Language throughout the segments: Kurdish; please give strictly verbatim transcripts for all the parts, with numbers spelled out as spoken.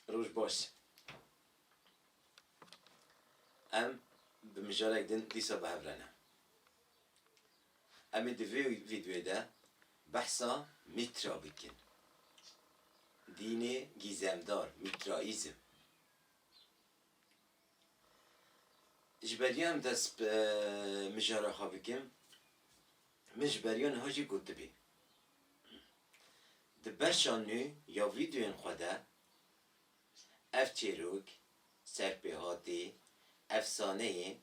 Roj baş. Em bi mijarek din dîsa bi hev re ne. Em ê di vê vîdeoyê de behsa Mîtra bikin. Dînê gîzemdar, Mîtraîzm. Ji beriya em dest bi mijara xwe bikim, min ji beriya niha jî gotibî. Di beşa nû ya vîdeoyên xwe de ev çêrok, serpêhatî, efsaneyên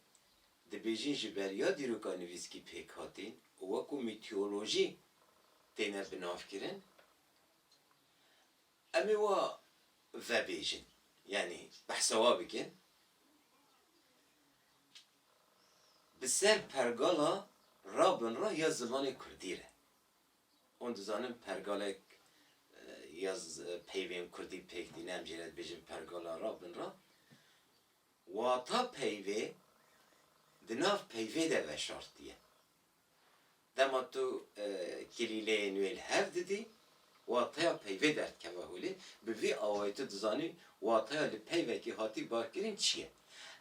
dibêjin ji beriya dîroka nivîskî pêk hatîn û wekû mîtolojî têne binavkirin. Em ê wa vebêjin, yanî behsa wa bikin. Bi ser pergala rabinra ya zimanê kurdî re. Hûn dizanin pergalek, e, ya z-, peyvên kurdî pêk tîne, em jê re dibêjin pergala rabinra. Wata peyvê di nav peyvê de veşartiye. Dema tu, e, kilîleyên wê li hev didî, wataya peyvê derdikeve holê. Bi vî awayî tu dizanî wataya li peyvekî hatî barkirin çi ye.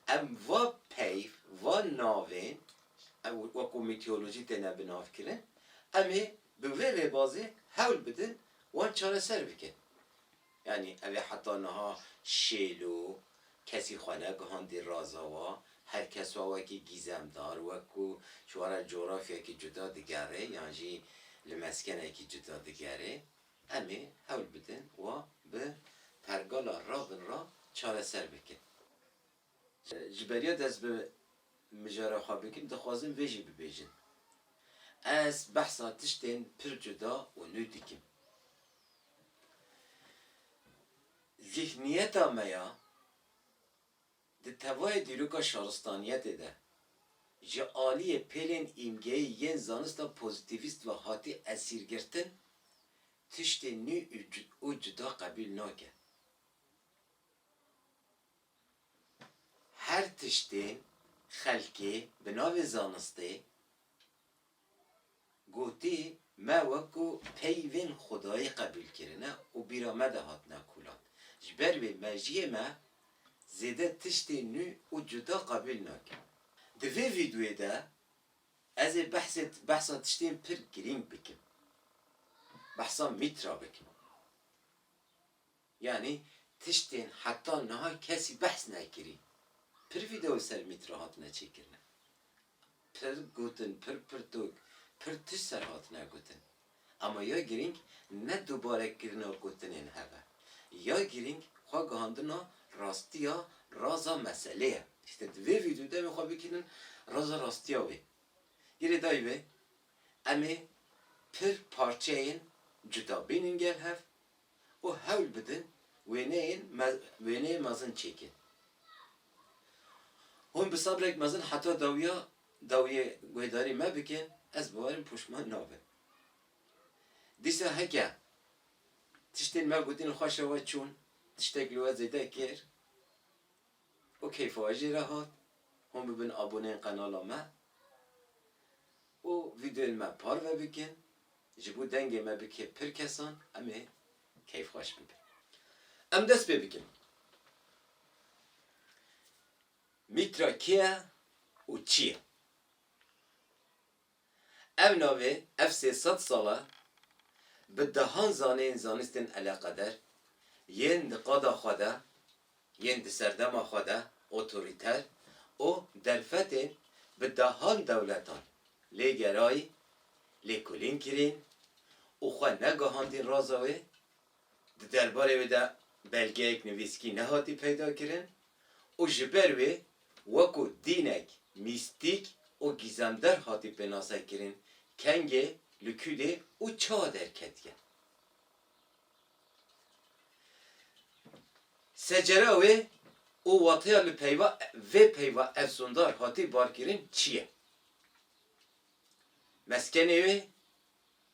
Em va peyv, va navên, ew wekû mîtolojî têne binavkirin, em ê bi vê rêbazê hewl bidin wan çareser bikin. Yanî ev ê heta niha şêl û kesî xwe negihandî raza wa, her kes wa wekî gîzemdar, wekû ji we re cografyekî cuda digerê yan jî li meskenekî cuda digerê. Em ê hewl bidin wa bi pergala rabinra çareser bikin. Ji beriya dest bi mijara xwe bikim, dixwazim vê jî bibêjin. Ez behsa tiştên pir cuda û nû dikim. Zihniyeta me ya di tevayê dîroka şaristaniyetê de ji aliyê pêlên îmgeyî yên zanista pozîtîvîst ve hatî esîrgirtin, tiştê nû û cu-, û cuda qebûl nake. Her tiştên xelkê bi navê zanistê gotî me wekû peyvên xwedayî qebûl kirine û bîra me de hatine kûlan. Ji ber wê mejiyê me zêde tiştên nû û cuda qebûl nake. Di vê vîdeoyê de ez ê behsê, behsa tiştên pir girîng bikim. Behsa Mîtra bikim. Yanî tiştên heta niha kesî behs nekirî. Pir vîdeo ser Mîtra hatine çêkirine. Pir gotin, pir pirtûk, pir tişt ser hatine gotin. Ama ya girîng ne dubarekirina gotinên hev e. Ya girîng xwe gihandina rastiya raza meselê ye. Îşte di vê vîdeoyê de em ê xwe bikînin raza rastiya wê. Girêdayî wê, em ê pir parçeyên cuda bînin gel hev û hewl bidin wêneyên me-, wêneyê mezin çêkin. Hûn bi sebrek mezin heta dawiya, dawiyê guhdarî me bikin, ez bawerim poşman nabin. Dîsa heke tiştên me gotin li xweşa we çûn, tiştek li we zêde kir, û keyfa we jê re hat, hûn bibin aboneyên qenala me û vîdeoyên me parve bikin, ji bo dengê me bike pir kesan, em ê keyfxweş bibin. Em dest pê bikin. Mîtra kê ye û çi ye? Ev navê, ev sê sed sal e, bi dehan zaneyên zanistên eleqeder yên di qada xwe de, yên di serdema xwe de otorîter û derfetên bi dehan dewletan lê gerayî, lêkolîn kirîn û xwe negihandîn raza wê, di derbarê wê de belgeyek nivîskî nehatî peyda kirin û ji ber wê wekû dînek mîstîk û gîzemdar hatî pênasekirin, kengê, li ku de û çawa derketiye. Secera wê û wateya li peyva vê peyva efsûndar hatî barkirin çi ye? Meskenê wê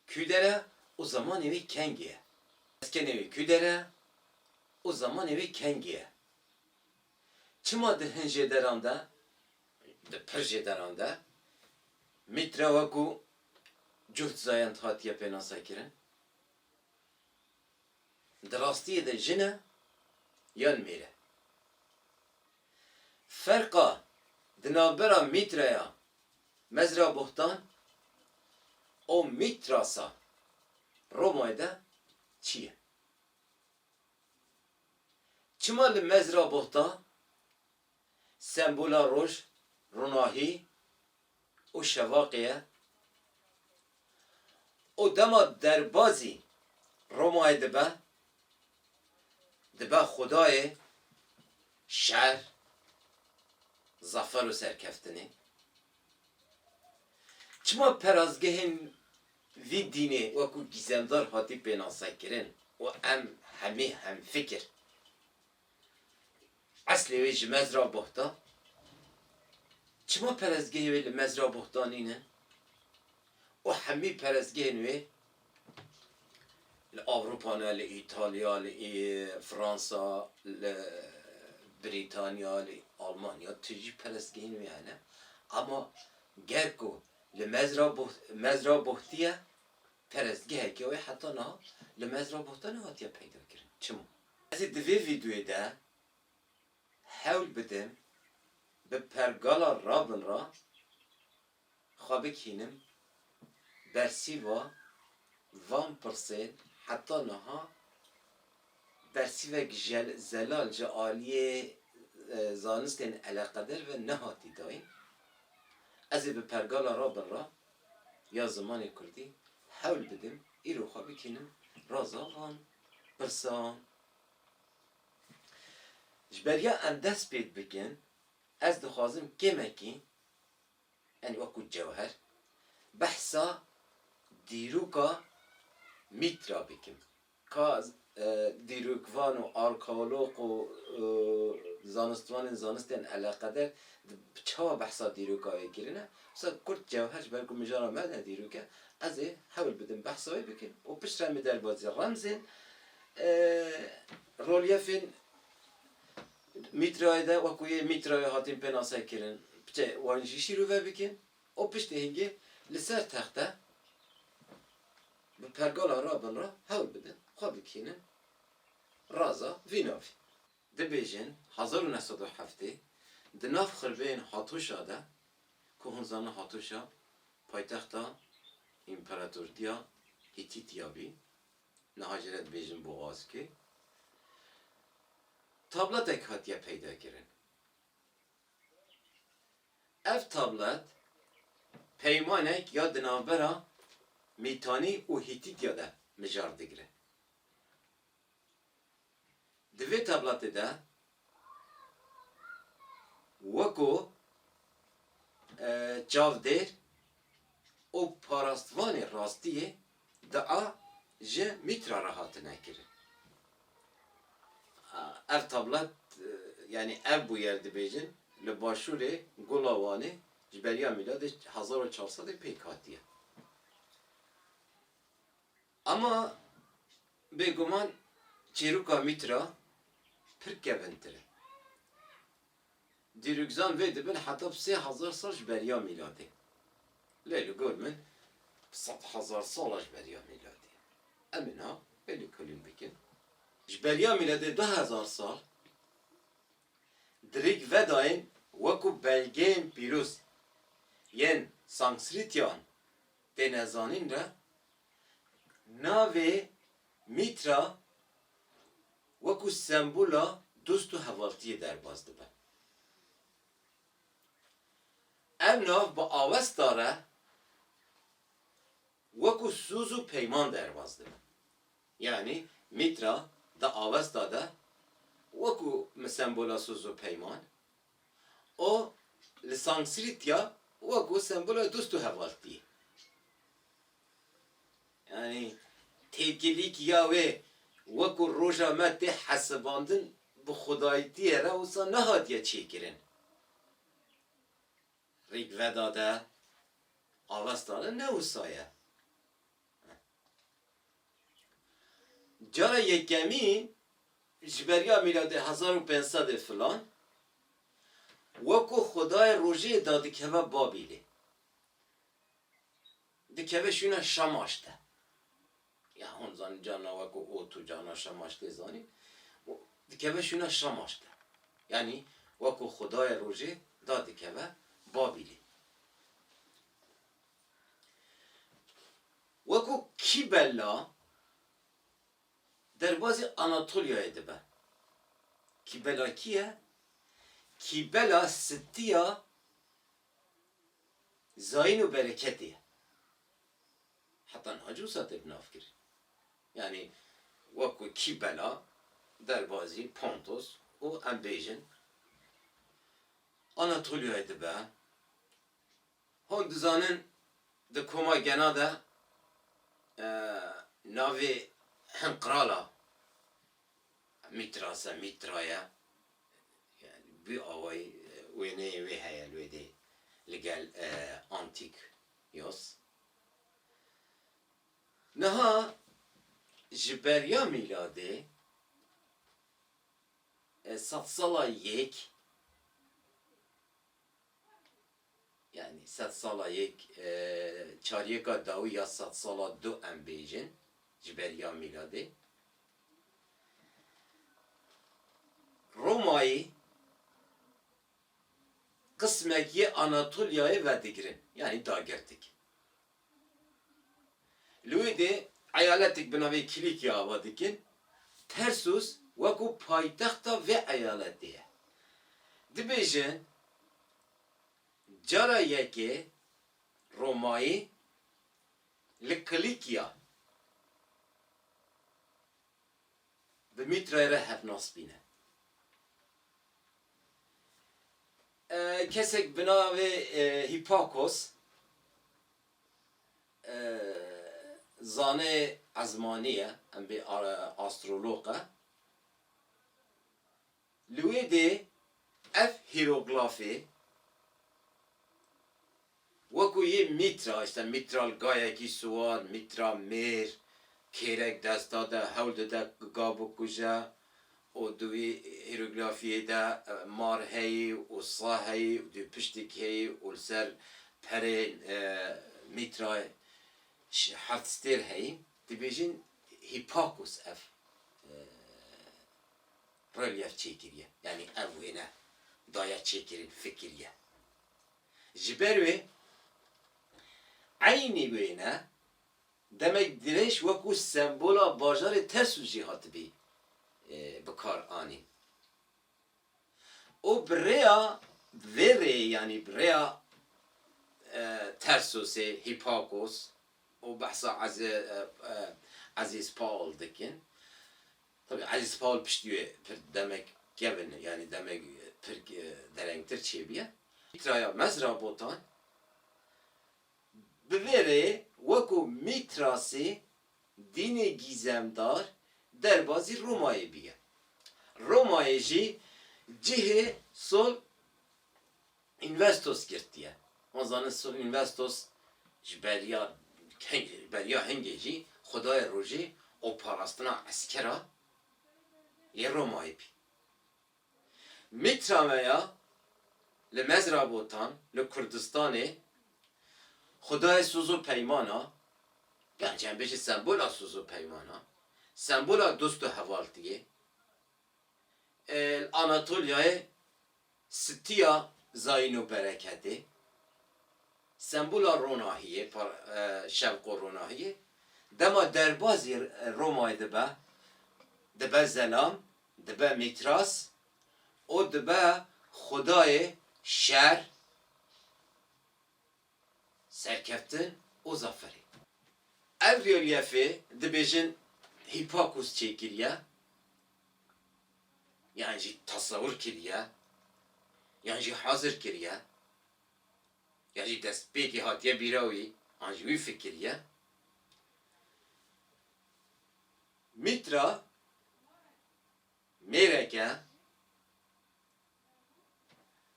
ku der e û zemanê wê kengê ye? Meskenê wê ku der e û zemanê wê kengê ye? Çima di hin jêderan de, di pir jêderan de, Mîtra wekû cuht zayend hatiye pênasekirin? Di rastiyê de jin e yan mêr e. Ferqa di navbera Mîtraya Mezra Bohtan û Mîtrasa Romayê de çi ye? Çima li Mezra Bohtan sembola roj, ronahî û şevaqê ye û dema derbazî Romayê dibe, dibe xwedayê şer, zafer û serkeftinê. Çima perestgehên vî dînê wekû gizemdar hatî pênasekirin û em hemî hemfikir? Eslê wê ji Mezra Bohta. Çima perestgehê wê li Mezra Bohta nîne? Û hemî perestgehên wê li Ewropa ne, li Îtalya, li Î-, Fransa, li Brîtanya, li Almanya, tu jî perestgehên wê hene. Ama ger ku li Mezra Boh-, Mezra Bohtiye, perestgeheke wê heta niha li Mezra Bohta nehatiye peyda kirin. Çima? Ez ê di vê vîdeoyê de hewl bidim bi pergala Rabin re xwe bikînim bersîva van pirsên heta niha bersîvek jel-, zelal ji aliyê, e, zanistên eleqeder ve nehatî dayîn. Ez ê bi pergala Rabin re ya zimanê kurdî hewl bidim îro xwe bikînim raza van pirsan. Ji beriya em dest pê bikin, ez dixwazim kêmekî, yani wekû cewher, behsa dîroka Mîtra bikim. Ka, e, dîrokvan û arkeolog û, e, zanistvanên zanistên eleqeder di, çawa behsa dîroka wê kirine? Mesela kurt cewher ji ber ku mijara me ne dîrok e, ez ê hewl bidim behsa wê bikim û piştre em ê derbazî remzên, e, rolyefên Mîtrayê de wekû yê Mîtrayê hatin pênase kirin, piçe wan jî şîrove bikin û piştê hingê li ser texte bi pergala Rabin re hewl bidin, xwe bikînin raza vî navî. Dibêjin hezar û neh sed û heftê di nav xirbeyên Hatûşa de, ku hûn zanin Hatûşa paytexta împaratortiya Hîtîtiya bî, niha jê re dibêjin Boğazkê, tabletek hatiye peyda kirin. Ev tablet peymanek ya di navbera Mîtanî û Hîtîtiya de mijar digire. Di vê tabletê de weko, e, çavdêr û parastvanê rastiyê dua ji Mîtra re hatine kirin. Ev tablet, e, yanî ev bûyer dibêjin, li başûrê Gola Wanê ji beriya mîladê hezar û çar sedê pêk hatiye. Ama bêguman çîroka Mîtra pir kevintir e. Dîrokzan vê dibin heta bi sê hezar sal ji beriya mîladê. Lê li gor min sed hezar sala ji beriya mîladê. Em ê niha vê lêkolîn bikin. Ji beriya mîladê du hezar sal di Rig Vedayên wekû belgeyên pîroz yên Sanskrîtiyan têne zanîn re navê Mîtra wekû sembola dost û hevaltiyê derbas dibe. Ev nav bi Avesta re wekû soz û peyman derbas dibe. Yanî Mîtra di Avesta de wekû sembola soz û peyman û li Sanskrîtiya wekû sembola dost û hevaltiyê. Yanî têkilîkiya wê wekû roja me tê hesibandin bi xwedayîtiyê re wisa nehatiye çêkirin. Rig Veda de, Avesta de ne wisa ye. Cara yekemîn ji beriya mîladê hezar û pênc sedê filan, wekû xwedayê rojê dadikeve Babîlê. Dikeve şûna Şamaş de. Ya hûn zanîn carna wekû ot û carna Şamaş tê zanîn. Û dikeve şûna Şamaş de. Yanî wekû xwedayê rojê da dikeve Babîlê. Wekû Kîbela derbazî Anatolyayê dibe. Kîbela kî ye? Kîbela sitiya Zayîn û Bereketê ye. Heta niha jî wisa tê bi nav kirin. Yanî wekû Kîbela derbazî Pontos û em bêjin Anatolyayê dibe. Hûn dizanin di koma gena de, e, navê hin qirala Mîtras e, Mîtra ye. Yani bi awayî, e, wêneyê wê heye li wê dê li gel, e, Antîkyos. Niha ji beriya mîladê, e, sedsala yek, yani sedsala yek, e, çaryeka dawî ya sedsala du em bêjin, ji beriya mîladê. Romayî qismek yê Anatolyayê vedigirin, yani dagirtik. Li wê dê eyaletek bi navê Kilîkya ava dikin. Tersus wekû paytexta vê eyaletê ye. Dibêjin, cara yekê Romayî li Kilîkya bi Mîtrayê re hevnasbî ne. E, kesek bi navê, e, Hîpakos, e, zanê ezmanî ye, em bê, a-, astrolog e. Li wê dê ev hîroglafê wekû yê Mîtra, işte Mîtra li gayekî siwar, Mîtra mêr, kêrek desta de hewl dide ga bikuje û di wî hîroglafiyê de, e, mar heyî û sa heyî û di piştik heyî û li ser perê, e, Mîtra ş-, heft stêr heyî. Dibêjin Hîpakus ev, e, relyef çêkiriye. Yanî ev wêne daye çêkirin, fikiriye. Ji ber wê eynî wêne demek dirêj wekû sembola bajarê Tersus jî hatibî, e, bi kar anîn. Û bi rêya vê rêyê, yanî bi rêya, e, Tersusê, Hîpakos û behsa Ezî-, e, e, Ezîz Paul dikin. Tabii Ezîz Paul piştî wê pir demek kevin, yanî demek pir, e, derengtir çêbûye. Mîtraya Mezrabotan bi vê rê wekû Mîtrasê dînê gîzemdar derbazî Romayê bûye. Romayê jî cihê Sol Investos girtiye. Wan zanin Sol Investos ji beriya, beriya hingê jî xwedayê rojê û parastina eskera yê Romayê bî. Mîtra me ya li Mezrabotan, li Kurdistanê, xwedayê soz û peymana, yan em bêjin sembola soz û peymana, sembola dost û hevaltiyê, e, li Anatolyayê sitiya zayîn û bereketê, sembola ronahiyê, par-, e, şevq û ronahiyê, dema derbazî Romayê dibe, dibe zelam, dibe Mîtras û dibe xwedayê şer, serkeftin û zaferê. Ev relyefê dibêjin Hîpakus çêkiriye, yan jî tesewir kiriye, yan jî hazir kiriye, yan jî destpêkê hatiye bîra wî, an jî wî fikiriye. Mîtra mêreke,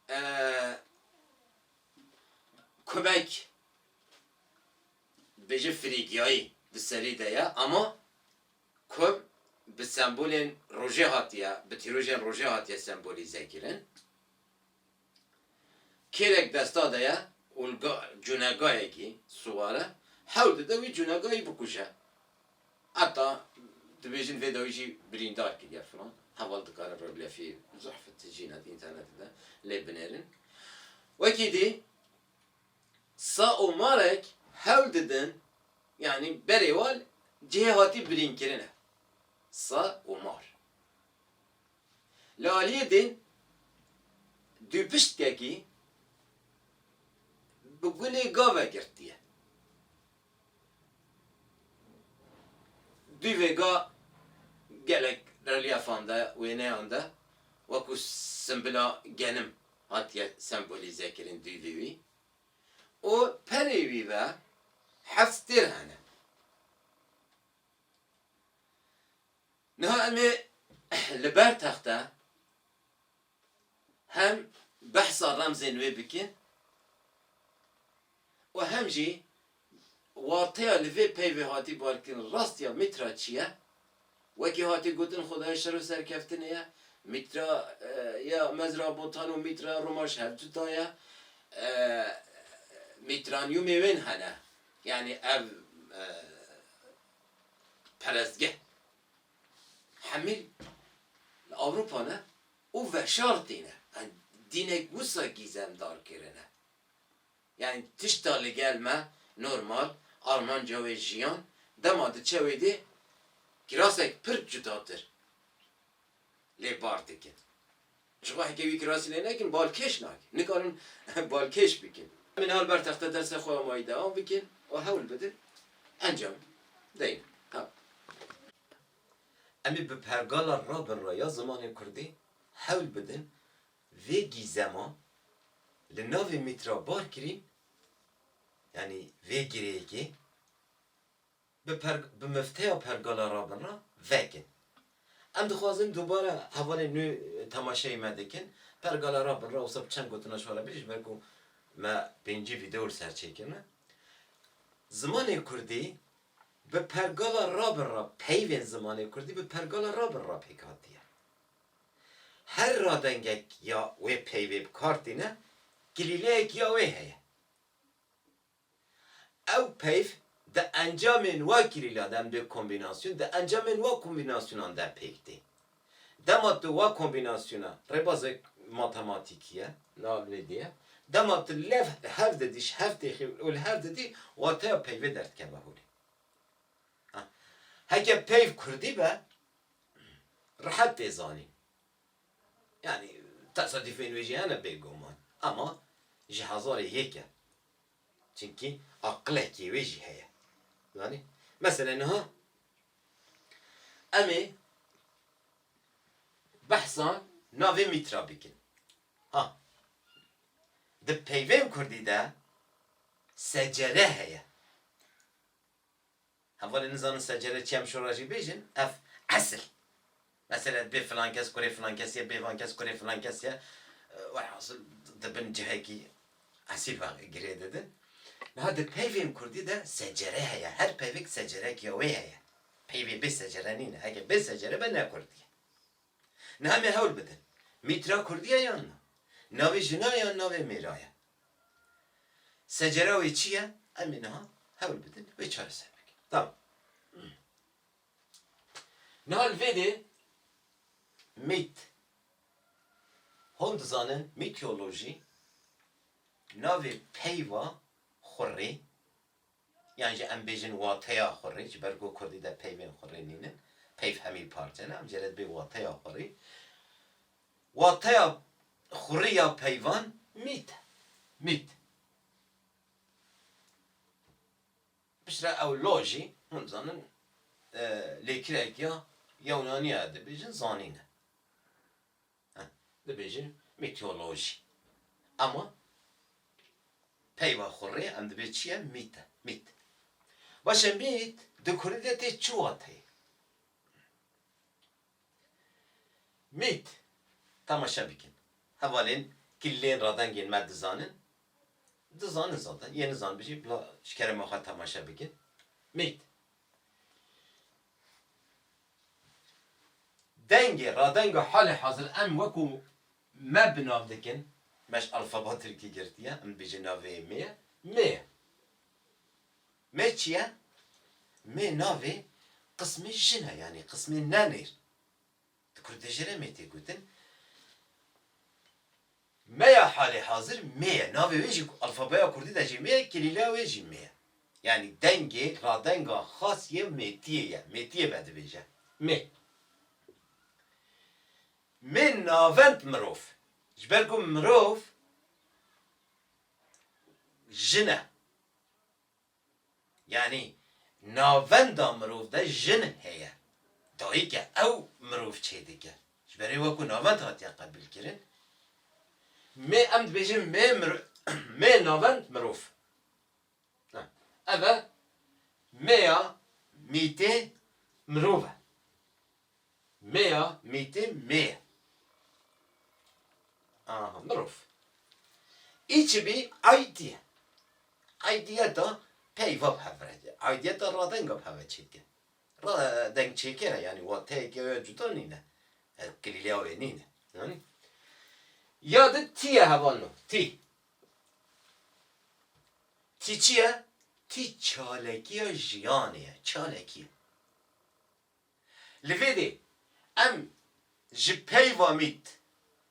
e, kumek, bêje firîgiyayî di serî de ye, ama kum bi sembolên rojê hatiye, bi tîrojên rojê hatiye sembolîze kirin. Kêrek desta de ye û li ga-, cûnegayekî siwar e, hewl dide wî cûnegayî bikuje. Heta dibêjin vê dawî jî birîndar kiriye filan. Heval dikarin rewlefî zehf tijîne di înternetê de lê binêrin. Wekî dî sa û marek hewl didin, yanî berê wan cihê hatî birînkirine. Sa û mar. Li aliyê din dûpiştkekî bi gunê gave girtiye. Dûvê ga gelek relyefan de, wêneyan de, wekû simbila genim hatiye sembolîzekirin dûvê wî û perê wî ve heft stêr hene. Niha em ê li ber texte hem behsa remzên wê bikin û hem jî wateya li vê peyvê hatî barkirin, rastiya Mîtra çi ye? Wekî hatî gotin, Xwedayê şer û serkeftinê ye. Mîtra, e, ya Mezra Botan û Mîtra Roma ji hev cuda ye. E, Mîtranyûmê wên hene. Yanî ev, e, perestgeh. Hemî li Ewropa ne û veşartî ne. Yanî dînek wisa gîzemdar kirine. Yanî tişta li gel me normal, armanca wê jiyan, dema diçe wê dê kirasek pir cudatir lê bar dikin. Ji xwe heke wî kirasî lê nekin, balkêş nakin. Nikarin balkêş bikin. Em ê niha li ber texte dersa xwe amayî dewam bikin û hewl bidin encam deyin. Ha. Em ê bi pergala rabin re ya zimanê kurdî hewl bidin vê gîzema li navê Mîtra bar kirîn, yanî vê girêkê, bi per-, bi mifteya pergala rabin re vekin. Em dixwazin dubare hevalên nû temaşeyê me dikin. Pergala rabin re wisa bi çend gotina ji xwe re bêjin, ji ber ku me pêncî vîdeo li ser çêkirine. Zimanê kurdî bi pergala rabin re, peyvên zimanê kurdî bi pergala rabin re pêk hatiye. Her radengek ya wê peyvê bi kar tîne, kilîleyek ya wê heye. Ew peyv di encamên wa kilîla de, em dê kombînasyon, di encamên wa kombînasyonan de pêk tê. Dema tu wa kombînasyona, rêbazek matematîkî ye, nav lê diye, dema tu lev hev didî, ji hev têxî û li hev didî, wateya peyvê derdikeve holê. Ha. Heke peyv kurdî be, rehet tê zanîn. Yanî tesadufên wê jî hene bêguman. Ama ji hezarê yek e. Çimkî aqilekê wê jî heye. Zanî? Mesela niha em ê behsa navê Mîtra bikin. Ha. Di peyvên kurdî de secere heye. Hevalên nizanin secere çi em şora jî bêjin, ev esil. Mesela bê filan kes kurê filan kes ye, bê van kes kurê filan kes ye. E, welhasil di bin cihekî esil ve girê didin. Niha di peyvên kurdî de secere heye. Her peyvek secerekî ya wê heye. Peyvê bê secere nîne. Heke bê secere be ne kurdî ye. Niha em ê hewl bidin. Mîtra kurdî ye yan na? Navê jina ye yan navê mêra ye? Secera wê çi ye? Em ê niha hewl bidin wê çareser bikin. Tamam. Niha li vê dê mît. Hûn dizanin mîtolojî navê peyva xurrê, yan jî em bêjin wateya xurrê, ji ber ku kurdî de peyvên xurrê nînin, peyv hemî parçe ne, em jê re dibê wateya xurrê. Wateya xurrê ya peyvan mît e. Mît. Piştre ew lo jî, hûn dizanin, e, lêkirek ya Yewnaniya dibêjin zanîn e. Heh, dibêjin mîtolojî. Ama peyva xurrê em dibê çi ye? Mît e. Mît. Baş e, mît di kurdî de tê çi wateyê? Mît. Temaşe bikin. Hevalên kilîleyên radengên me dizanin. Dizanin zaten. Yê nizanibin jî bila ji kerema xwe temaşe bikin. Mît. Dengê, radenga halê hazir em wekû me bi nav dikin. Me ji alfaba tirkî girtiye. Em dibêjin navê yê mê ye. Mê ye. Mê çi ye? Mê navê qismê jin e, yanî qismê nenêr. Di Kurdê jê re mê tê gotin. Me ya halê hazir mê ye. Navê wê jî alfabeya kurdî de jî mê ye, kilîleya wê jî mê ye. Yanî dengê, radenga xas yê mêtiyê ye. Mêtiyê vedibêje. Mê. Mê navend mirov. Ji ber ku mirov jin e. Yanî navenda mirov de jin heye. Dayik e, ew mirov çêdike. Ji berê wekû navend hatiye qebûlkirin. Mê em dibêjin mê mir-, mê navend mirov. Ha, ev e mê ya mîtê mirov e. Mê ya mîtê mê ye. Aha, mirov. Î çi bî? Aydî ye. Aydiyeta peyva bi hev re. Aydiyeta radenga bi hev re çêdike. Ra-, dengçêker e, yanî wateyeke wê cuda nîne. E, kilîleya wê nîne. Yanî? Ya di tî ye hevalno. Tî. Tî çi ye? Tî çalekiya jiyanê ye. Çalekî. Li vê de em ji peyva mît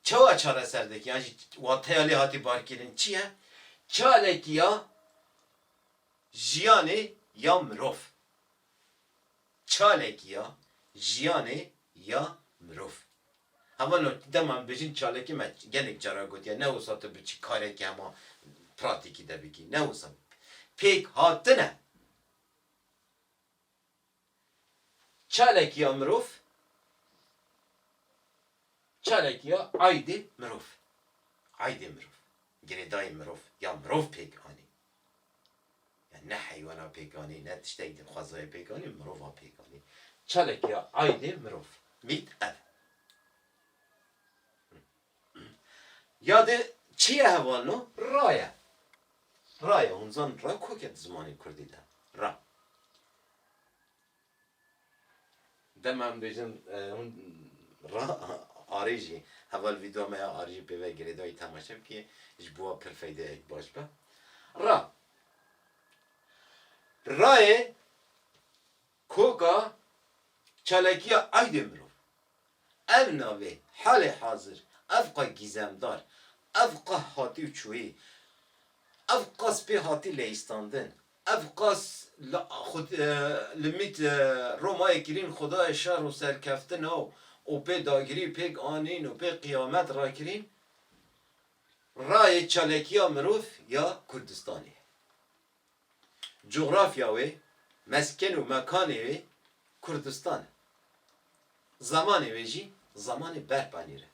çawa çareser dikin? Yan jî wateya lê hatî barkirin çi ye? Çalekî ya jiyanê ya mirov. Çalekî ya jiyanê ya mirov. Hevalno dema em bêjin çalekî me gelek cara gotiye, ne wisa tu biçî karekî hema pratîkî de bikî. Ne wisa. Pêk hatine. Çalekî ya mirov, çalekî ya aydê mirov. Aydê mirov. Girêdayî mirov. Ya mirov pêk anî. Ya ne heywana pêk anî, ne tiştek din xwezayê pêk anî, mirova pêk anî. Çalekî ya aydê mirov. Mît ev. Ya de çi ye hevalno? Ra ye. Ra ye. Hûn zanin ra kok e di zimanê kurdî de? Ra. Dema em dibêjin, e, hûn ra arê jî, heval vîdeo me ya arê jî pê ve girêdayî temaşe bikî, ji bo we pir feydeyek baş be. Ra. Rayê koka çalekiya aydê mirov. Ev navê halê hazir, ev qas gîzemdar, ev qas hatî û çûyî, ev qas pê hatî leyîstandin, ev qas li, xud-, e, li mît, e, Romayê kirîn xwedayê şer û serkeftina û, û pê dagirî pêk anîn û pê qiyamet rakirîn, rayê çalekiya mirov ya Kurdistanê. Cografya wê, mesken û mekanê wê Kurdistan e. Zemanê wê jî zemanê berpanîr e.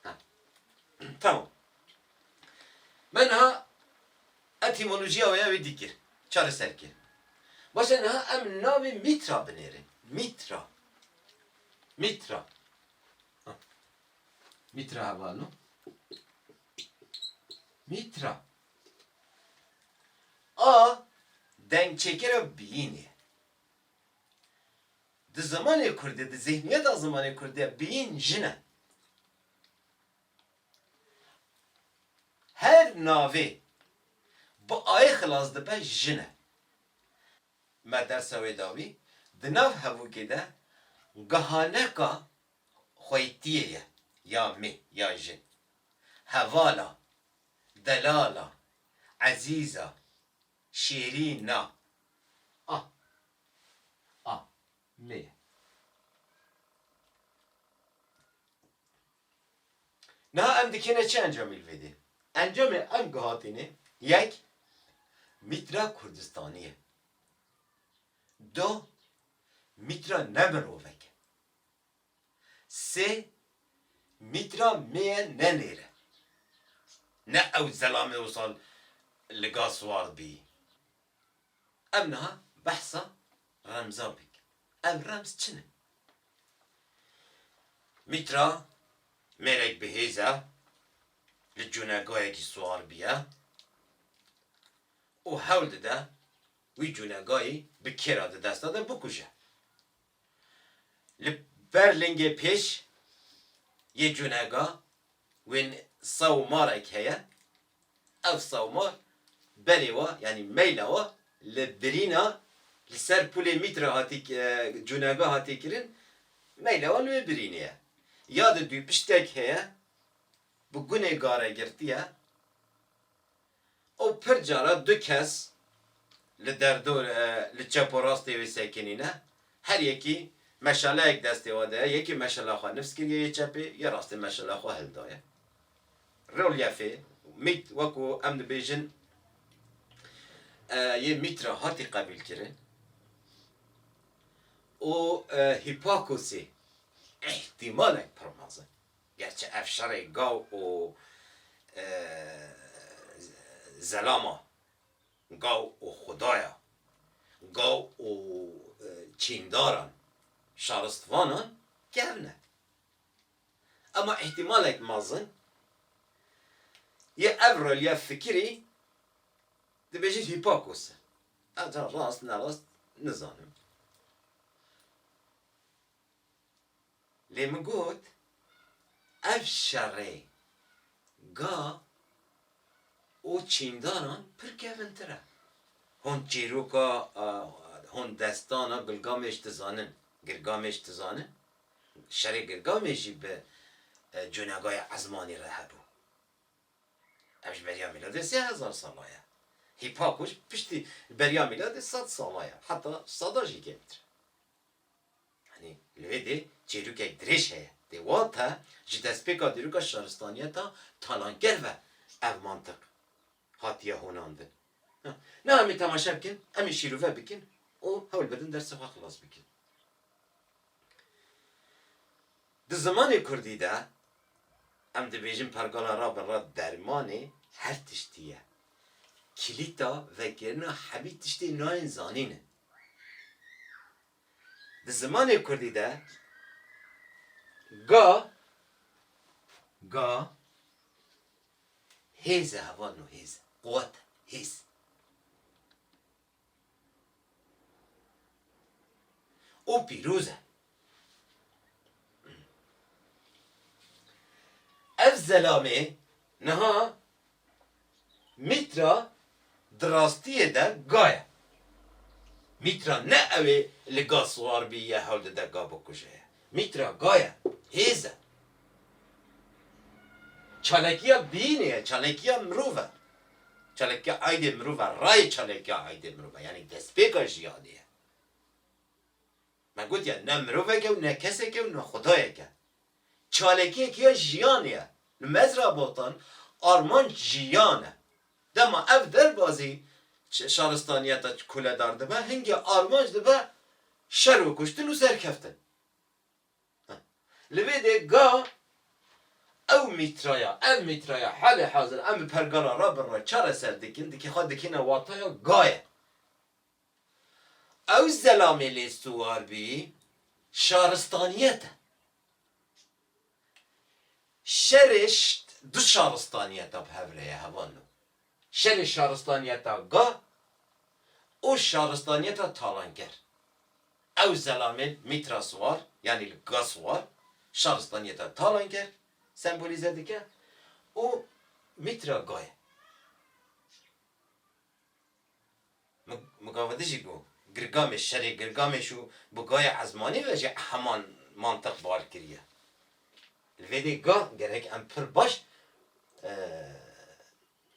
Ha. Tamam. Me niha etîmolojiya wê ya wê dî kir. Çareser kir. Baş e, niha em navê Mîtra binêrin. Mîtra. Mîtra. Ha. Mîtra hevalno. Mîtra. A dengçêkera biyînê. Di zimanê kurdî, di zihniyeta zimanê kurdî biyîn jin e. Her navê bi ayê xilas dibe jin e. Me dersa wê dawî, di nav hevûkê de gihaneka xweytiyê ye, ya mê, ya jin. Hevala, delala, ezîza, şêrîna. A. A. Mê. Niha em dikêne çi encamî li vê dê? Encamê em gihatîne, yek, mîtra Kurdistanî ye. Du, mîtra ne mirovek e. Sê, mîtra mê ye ne nêr e. Ne ew zelamê wisa li ga siwar bî. Em niha behsa remza bikin. Ev remz çi ne? Mîtra mêrek bihêz e, li cûnegayekî siwar bûye û hewl dide wî cûnegayî bi kêra di desta de bikuje. Li ber lingê pêş yê cûnega wê sewmarek heye. Ev sewmar berê wa, yanî meyla wa li birîna li ser pûlê mîtra hatî, e, cûnega hatî kirin. Meyla wan wê birînê ye. Ya di dûpiştek heye, bi gunê gare girtiye. Ew pir cara du kes li derdor, e, li çep û rastê wê sekinîne. Her yekî meşaleyek destê we de ye. Yekî meşala xwe nifs kiriye yê çepê, yê rastê meşala xwe hildaye. Relyefê, mît, wekû em dibêjin, e, yê Mîtra hatî qebîlkirin. Û, e, Hîpakosê îhtîmalek pir mezin. Gerçi ev şerê gav û, e, zelama, gav û xwedaya, gav û, e, çîndaran, şaristvanan kevn e. Ema îhtîmalek mezin yê ev relyef fikirî dibêjin Hîpakos e. Ev ca rast nerast nizanim. Lê min got, ev şerê ga û çîndaran pir kevintir e. Hûn çîroka, a, hûn destana Gilgamêş dizanin. Gilgamêş dizanin? Şerê Gilgamêş jî bi, e, Cûnegayê Ezmanî re hebû. Ev ji beriya mîladê sê hezar sala ye. Hîpakos piştî beriya mîladê sed sala ye. Heta seda jî kêmtir. Yanî li vê dê çêrokek dirêj heye. Dê wate ji destpêka dîroka şaristaniyeta talanker ve ev mantiq hatiye honandin. Ha, ne em ê temaşe bikin, em ê şîrove bikin û hewl bidin dersê xwe xilas bikin. Di zimanê kurdî de em dibêjin pergala ra bi ra dermanê her tiştî ye. Kilîta vekirina hemî tiştê nayên zanîn in. Di zimanê kurdî de ga, ga hêz e, hevalno, hêz e, quwet e, hêz. Û pîroz e. Ev zelamê niha Mîtra di rastiyê de ga ye. Mîtra ne ew ê li ga siwar bî ye hewl dide ga bikuje. Mîtra ga ye, hêz e. Çalekiya bînê ye, çalekiya mirov e. Çalekiya aydê mirov e, rayê çalekiya aydê mirov e. Yanî destpêka jiyanê ye. Me gotiye, ne mirovek e û ne kesek e û ne xwedayek e. Çalekiyek ya jiyanê ye. Li mezra Botan armanc jiyan e. Dema ev derbazî ş-, şaristaniyeta kuledar dibe, hingê armanc dibe şer û kuştin û serkeftin. Heh. Li vê dê ga ew mîtraya, ev mîtraya halê hazir em bi pergala ra bi re çareser dikin, dikê xwe dikine wataya ga ye. Ew zelamê lê siwar bî, şaristaniyet e. Şerê ş-, du şaristaniyeta bi hev re ye, hevalno. Şerê şaristaniyeta ga û şaristaniyeta talanker. Ew zelamê mîtra siwar, yanî li ga siwar, şaristaniyeta talanker sembolîze dike û mîtra ga ye. Mi, mi gava dijî got, Gilgamêş, şerê Gilgamêş û bi gayê ezmanî ve jî heman mantiq bar kiriye. Li vê dê ga gerek em pir baş, e,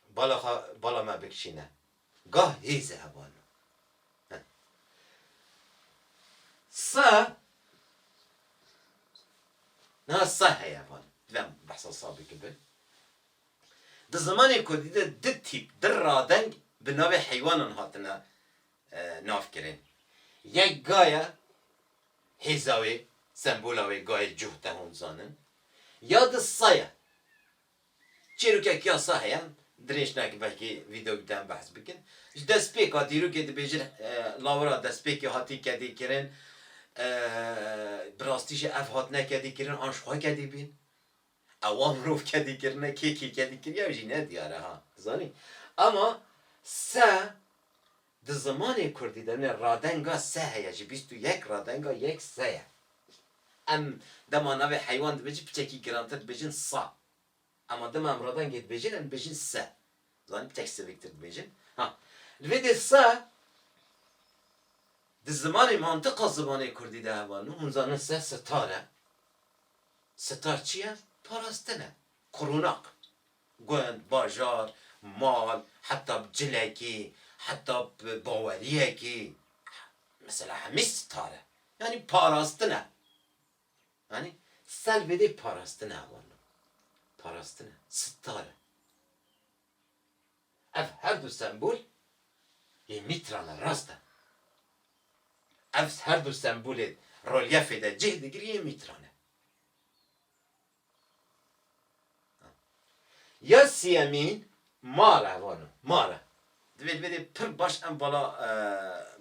bala xwe, bala me bikişîne. Ga hêz e, hevalno. Heh. Sa, niha sa heye, hevalno. Divem behsa sa bikibe. Di zimanê kurdî de du tîp, du radeng bi navê heywanan hatine, e, navkirin. Yek ga ye, hêza wê, sembola wê gayê cuh te hûn zanin. Ya di sa ye. Çîrokek ya sa heye, dirêj nake, belkî vîdeoyek din behs bikin. Ji destpêka dîrokê dibêjin, e, lawira destpêkê hatî kedî kirin, e, bi rastî jî ev hatine kedî kirin, an ji xwe kedî bîn. Ewa mirov kedî kirine, kê kê kedî kiriye, ew jî ne diyar e ha. Zanî? Ama se di zimanê kurdî de ne radenga se heye, ji bîst û yek radenga yek se ye. Em dema navê heywan dibêjin, piçekî girantir dibêjin sa. Ama dema em radengê dibêjin, em dibêjin se. Zanî, piçek siviktir dibêjin. Ha. Li vê dê se, Di zimanê mantiqa zimanê kurdî de hevalno, hûn zanin se sitar e. Sitar çi ye? Parastin e. Qurunak. Gund, bajar, mal, heta bi cilekî, heta bi baweriyekî. Mesela hemî sitar e. Yanî parastin e. Yanî ser vê dê parastin e hevalno. Parastin e. Sitar e. Ev her du sembol yê Mîtra ne, rast e. Ev her du sembolê relyefê de cih digir yê Mîtra ne. Ya siyemîn mar e vano. Mar e. Divê, divê dê pir baş em bala, e,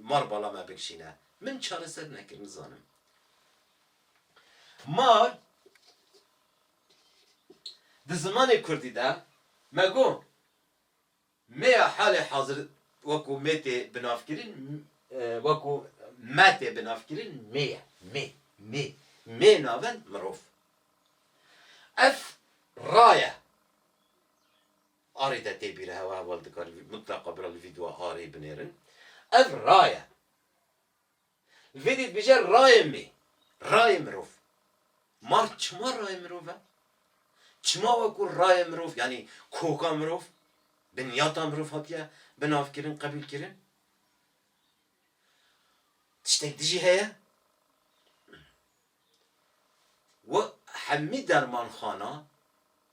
mar bala me bikişîne. Min çareser nekir, nizanim. Mar di zimanê kurdî de me got, Mêya halê hazir wekû mê tê binavkirin, e, wekû me tê binavkirin, mê ye. Mê, mê. Mê navend mirov. Ev ra ye. Arê de tê bîre hewa heval dikar, mutlaqa bira li vîdyoa arê binêrin. Ev ra ye. Li vê dê dibêje rayê mê, rayê mirov. Mar çima rayê mirov e? Çima wekû rayê mirov, yanî koka mirov, binyata mirov hatiye binavkirin, qebûlkirin? Tiştek dijî heye? Wi hemî dermanxana,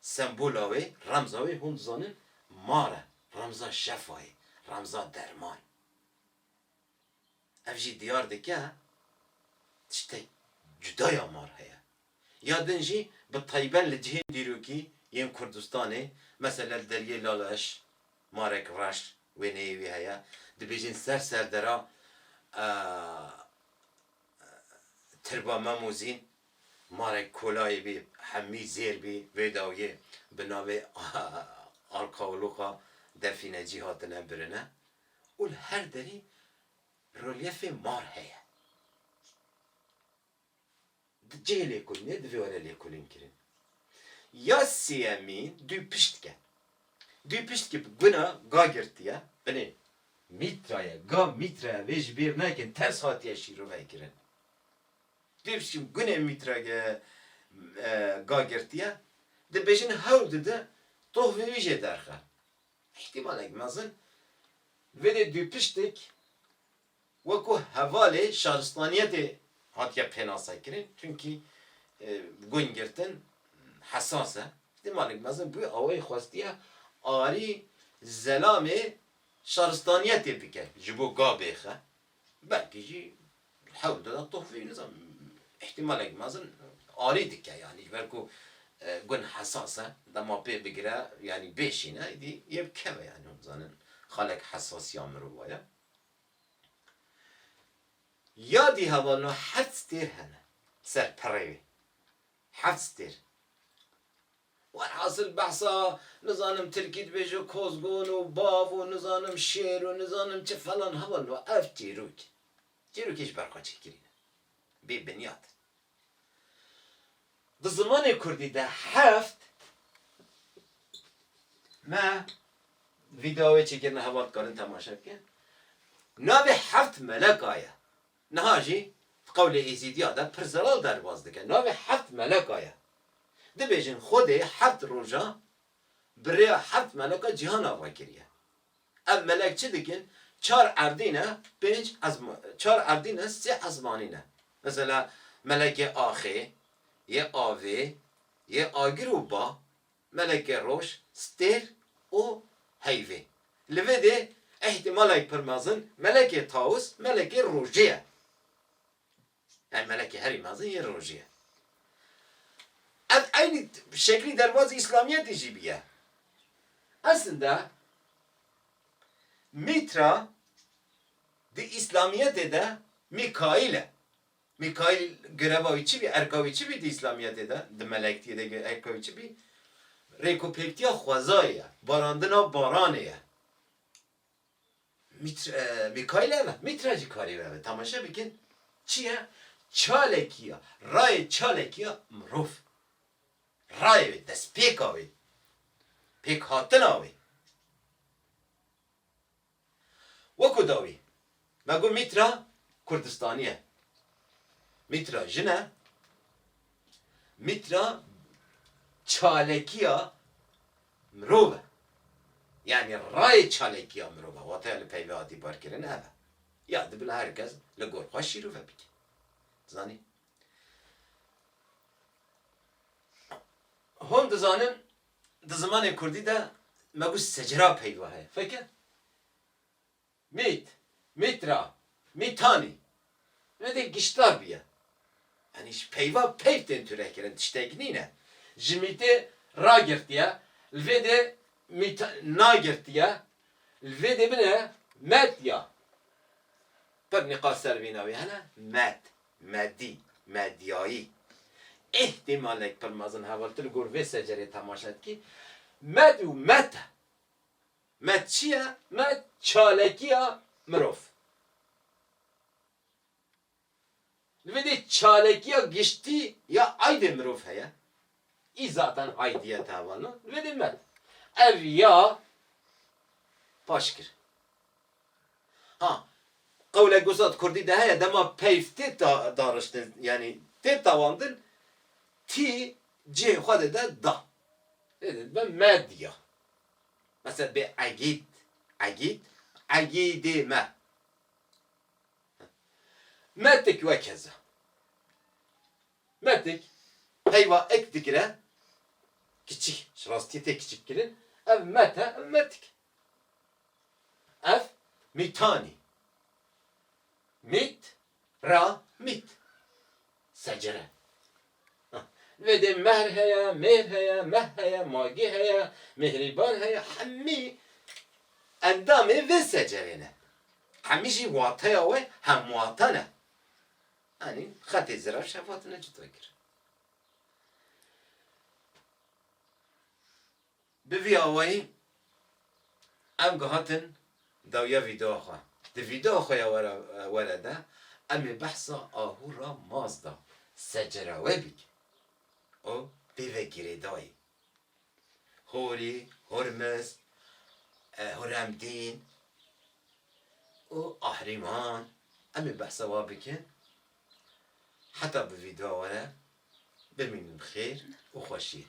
sembola wê, remza wê hûn dizanin, mar e, remza şefayê, remza derman. Ev jî diyar dike tiştek cuda ya mar heye. Ya din jî bi tayben li cihên dîrokî yên Kurdistanê, mesela li Deriyê Laleş, marek reş, wêneyê wî heye. Dibêjin ser serdera, e, Tirba Memozîn, marek kolayê bî, hemî zêr bî, vê dawiyê bi navê Alkawluqa Defînecî hatine birine. Û li her derî relyefê mar heye. Di cihê lêkolînê divê were lêkolîn kirin. Ya sêyemîn dû piştke. Dû piştke bi guna ga girtiye. Binê Mîtra ye, ga Mîtra ye, vê ji bîr nekin, ters hatiye şîrove kirin. Dû piştke bi gunê Mîtra ge, e, ga girtiye. Dibêjin hewl dide, tohvê wî jê derxe. Îhtimalek mezin, vê dê dû piştik wekû hevalê şaristaniyetê hatiye pênasekirin. Çunkî, e, gun girtin hesas e. Îhtimalek mezin bi wî awayî xwestiye arî zelamê şaristaniyetê bike ji bo ga bêxe. Belkî jî hewl dide tohvê, nizam, îhtimalek mezin arî dike, yanî ji ber ku, e, gun hesas e, dema pê bigire, yanî bêşîne, îdî yê bikeve, yanî hûn zanin xalek hesasiya mirova ye. Ya dî hevalno heft stêr hene ser perê wê. Heft stêr. Werhasil behsa, nizanim, tirkî dibêje kozgon û bav û nizanim şêr û nizanim çi falan, hevalno, ev çîrok. Çîrokê ji ber xwe çêkirî ne. Bê binyat. Di zimanê kurdî de heft, me vîdeoyê çêkirine, heval dikarin temaşe bikin. Navê heft meleka ye. Niha jî di qewlê Êzîdiya de pir zelal derbas dike. Navê heft meleka ye. Dibêjin Xwedê heft roja bi rêya heft meleka cîhan ava kiriye. Ev melek çi dikin? Çar erdî ne, pênc ezma-, çar erdî ne, sê ezmanî ne. Mesela melekê axê, yê avê, yê agir û ba, melekê roj, stêr û heyvê. Li vê dê îhtimalek pir mezin melekê tawus, melekê rojê ye. Yani melekê herî mezin yê rojê ye. Ev eynî şeklî derbazî Îslamiyetê jî bîye. Eslinde Mîtra di Îslamiyetê de Mîkaîl e. Mîkaîl gireva wî çi bî, erka wî çi bî di Îslamiyetê de, di melektiyê de gi-, erka wî çi bî? Rêkûpêktiya xwezayê ye, barandina baranê ye. Mît-, e, Mîkaîl ev e, Mîtra jî karê wî ev e. Temaşe bikin, çi ye? Çalekî ye, rayê çalekî ye mirov. Rayê wê, destpêka wê, pêkhatina wê. Wekû dawî, me got Mîtra Kurdistanî ye. Mîtra jin e. Mîtra çalekiya mirov e. Yanî rayê çalekiya mirov e. Wateya li peyvê hatî barkirin ev e. Ya dibin her kes li gor xwe şîrove bike. Zanî? Hûn dizanin, di zimanê kurdî de me got secera peyva heye. Fekir. Mît, mîtra, mîtanî. Vê de giştdar bûye. Yanî ji peyva peyv tên tûrekirin, tiştek nîne. Ji mîtê ragirtiye, li vê de mîta-, nagirtiye, li vê de bine met ya. Pir nîqaş ser vîna wî hene, met, medî, medyayî. Eh, dêmalek pir mezin heval tu li gor vê secerê temaşe dikî. Med û met e. Met çi ye? Met çalekiya mirov. Li vê de çalekiya giştî ya aydê mirov heye. Î zaten aydiyet hevalno. Li vê de met. Ev ya paş kir. Ha, qewlek wisa di kurdî de heye, dema peyv tê ta-, dariştin, yanî tê tawandin, tî cihê xwe dide da. Ê, dibe medya. Mesela bê egîd, egîd, egîdê me. Metik wekeza. Metik peyva ek digire, kiçik, ji rastî tê kiçik kirin. Ev met e, ev metik. Ev mîtanî. Mît, ra, mît. Secere. Vê de mehr heye, mêr heye, meh heye, magî heye, mihrîban heye, hemî endamê vê secerê ne. Hemî jî wateya wê hemwate ne. Yanî xetê zira şev hatine cuda kir. Bi vî awayî em gihatin dawiya vîdeoya xwe. Di vîdeoya xwe ya were, were de em ê behsa ahûra Mazda secera wê bikin û pê ve girêdayî. Horî, Hormiz, e, Huremdîn û Ahrîman. Em ê behsa wa bikin. Heta bi vîdeoya were bimînin xêr û xweşiyê.